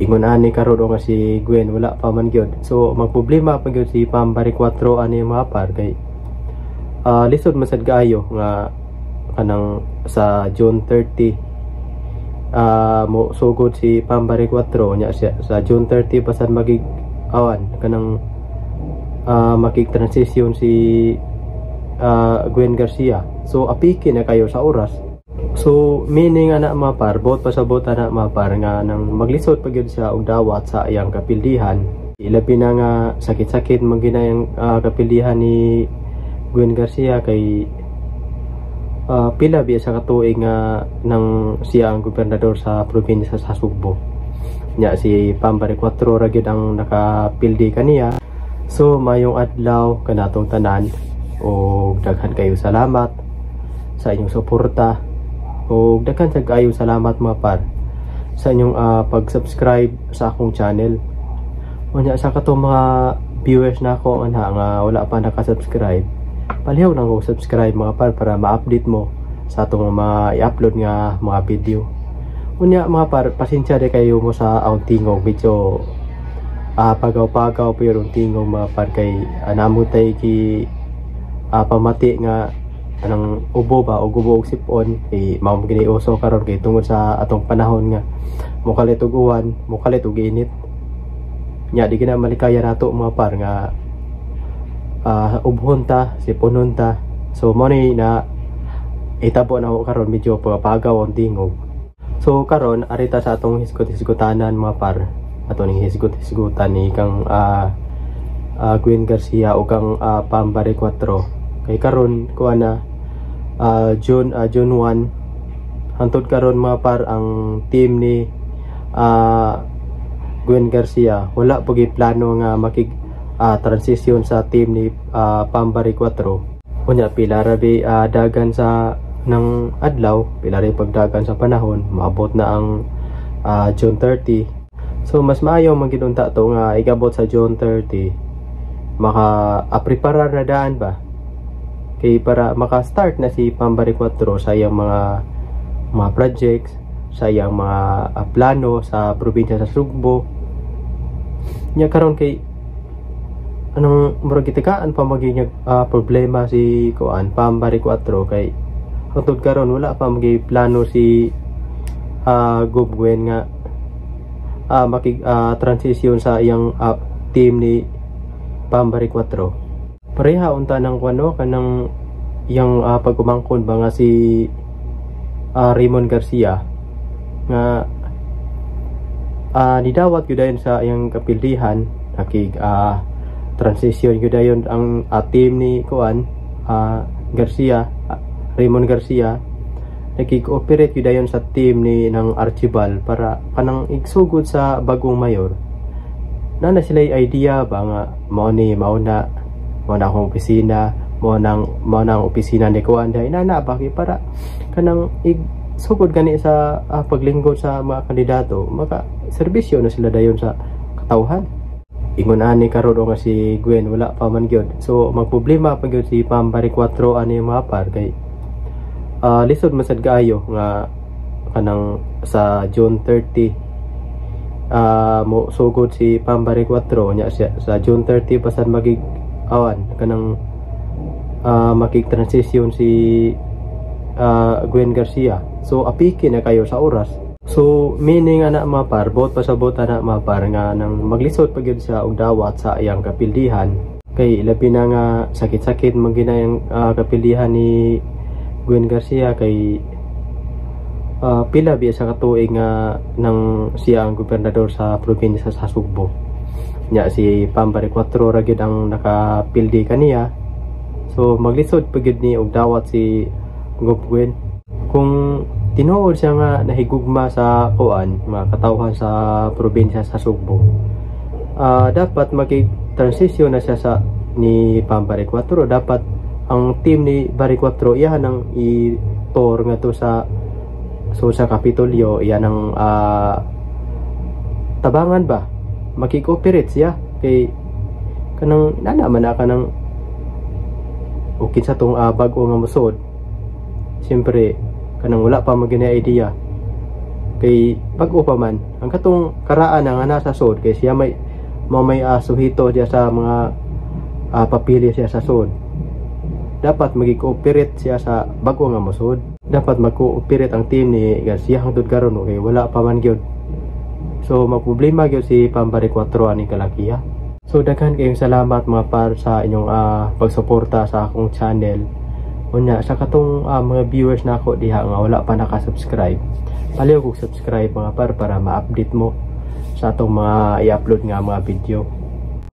Ingon ani karon nga si Gwen wala pa man gyud. So magproblema pa gyud si Pam Baricuatro ani, mga par, kay lisod man sad kaayo nga kanang sa June 30 mo sugod si Pam Baricuatro nya siya, sa June 30 pa sad magig awan kanang makig transition si Gwen Garcia. So apiki na kayo sa oras. So meaning ana, mga par, bot pasabot ana, mga par, nga nang maglisod pa gyud siya og dawat sa iyang kapildihan. Ilabi na nga sakit-sakit man ginayang kapildihan ni Gwen Garcia kay pila biya sa katuig nga nang siya ang gobernador sa probinsya sa Sugbo. Nya si Pam Baricuatro ra gyud ang nakapildi kaniya. So mayong adlaw kanatong tanan og daghan kayo salamat sa inyong suporta ug daghan sad kaayo salamat, mga par, sa inyong pag-subscribe sa akong channel. Unya sa katong mga viewers na ako anha nga wala pa naka-subscribe, palihog lang og subscribe, mga par, para ma-update mo sa atong mga i-upload nga mga video. Unya, mga par, pasensya de kayo mo sa akong tingog, medyo pagaw-pagaw pa yung tingog, mga par, kay namo tay ki pamati nga anang ubo ba o gubo og sipon, kay mao man gini uso karon kay tungod sa atong panahon nga mokalit og uwan, mokalit og init. Nya di gina malikaya nato, mga par, nga ubhon ta, siponon ta. So mo ni na itabo na ako karon, medyo pagapagaw ang tingog. So karon arita sa atong hisgot-hisgotanan, mga par, ato ning hisgot-hisgotan ni kang Gwen Garcia o kang Pam Baricuatro kay karon kuha na June 1. Hantod karon, mga par, ang team ni Gwen Garcia wala po plano nga makig transition sa team ni Pam Baricuatro. Unya pila ra bi dagan sa ng adlaw, pila ra pagdagan sa panahon, maabot na ang June 30. So mas maayo man gid unta to nga igabot sa June 30, maka preparar na daan ba kay para maka-start na si Pam Baricuatro sa iyang mga projects, sa iyang mga plano sa probinsya sa Sugbo. Nya karon kay anong murag gitikaan pa maging problema si kuan Pam Baricuatro kay hangtod karon wala pa magi plano si Gov Gwen nga makig transition sa iyang team ni Pam Baricuatro. Pareha unta ng kuano kanang iyang pag-umangkon ba nga si Raymond Garcia nga nidawat gyud dayon sa iyang kapildihan, nakig transition gyud dayon ang team ni kuan Garcia, Raymond Garcia, nakig-cooperate gyud dayon sa team ni ng Archibald para kanang igsugod sa bagong mayor na na sila idea ba nga mao ni mao na akong opisina, mao nang opisina ni kuan dai nana ba kay para kanang igsugod gani sa paglingkod sa mga kandidato, maka serbisyo na sila dayon sa katawhan. Ingon ani karon nga si Gwen wala pa man gyud. So magproblema pa gyud si Pam Baricuatro ani, mga par, kay lisod man sad kaayo nga kanang sa June 30 mo sugod si Pam Baricuatro. Nya siya, sa June 30 pa sad magig awan kanang makig transition si Gwen Garcia. So apiki na kayo sa oras. So meaning ana, mga par, bot pasabot ana, mga par, nga nang maglisod pa gyud siya og dawat sa iyang kapildihan kay labi na nga sakit-sakit man ginayang kapildihan ni Gwen Garcia kay pila biya sa katuig nga nang siya ang gobernador sa probinsya sa Sugbo. Nya si Pam Baricuatro ra gyud ang nakapildi kaniya. So maglisod pa gyud ni og dawat si Gov Gwen kung tinuod siya nga nahigugma sa kuan mga katawhan sa probinsya sa Sugbo. Dapat magig transition na siya sa ni Pam Baricuatro. Dapat ang team ni Baricuatro iyahan ang i-tour nga to sa so sa Kapitolyo, iyan ang tabangan ba, makikooperate siya kay kanang nana man na kanang o kinsa tong bag-o nga musod. Siyempre kanang wala pa magina idea. Kay bag-o pa man ang katong karaan na nga nasa sud, kay siya may mo may suhito diya sa mga papili siya sa sud. Dapat magi-cooperate siya sa bago nga mosud. Dapat mag-cooperate ang team ni Garcia hangtod karon, okay, wala pa man gyud. So magproblema gyud si Pambari 4 ani kalakiha. So daghan kayong salamat, mga par, sa inyong pagsuporta sa akong channel. Unya sa katong mga viewers nako diha nga wala pa naka-subscribe, palihog og subscribe, mga par, para ma-update mo sa atong mga i-upload nga mga video.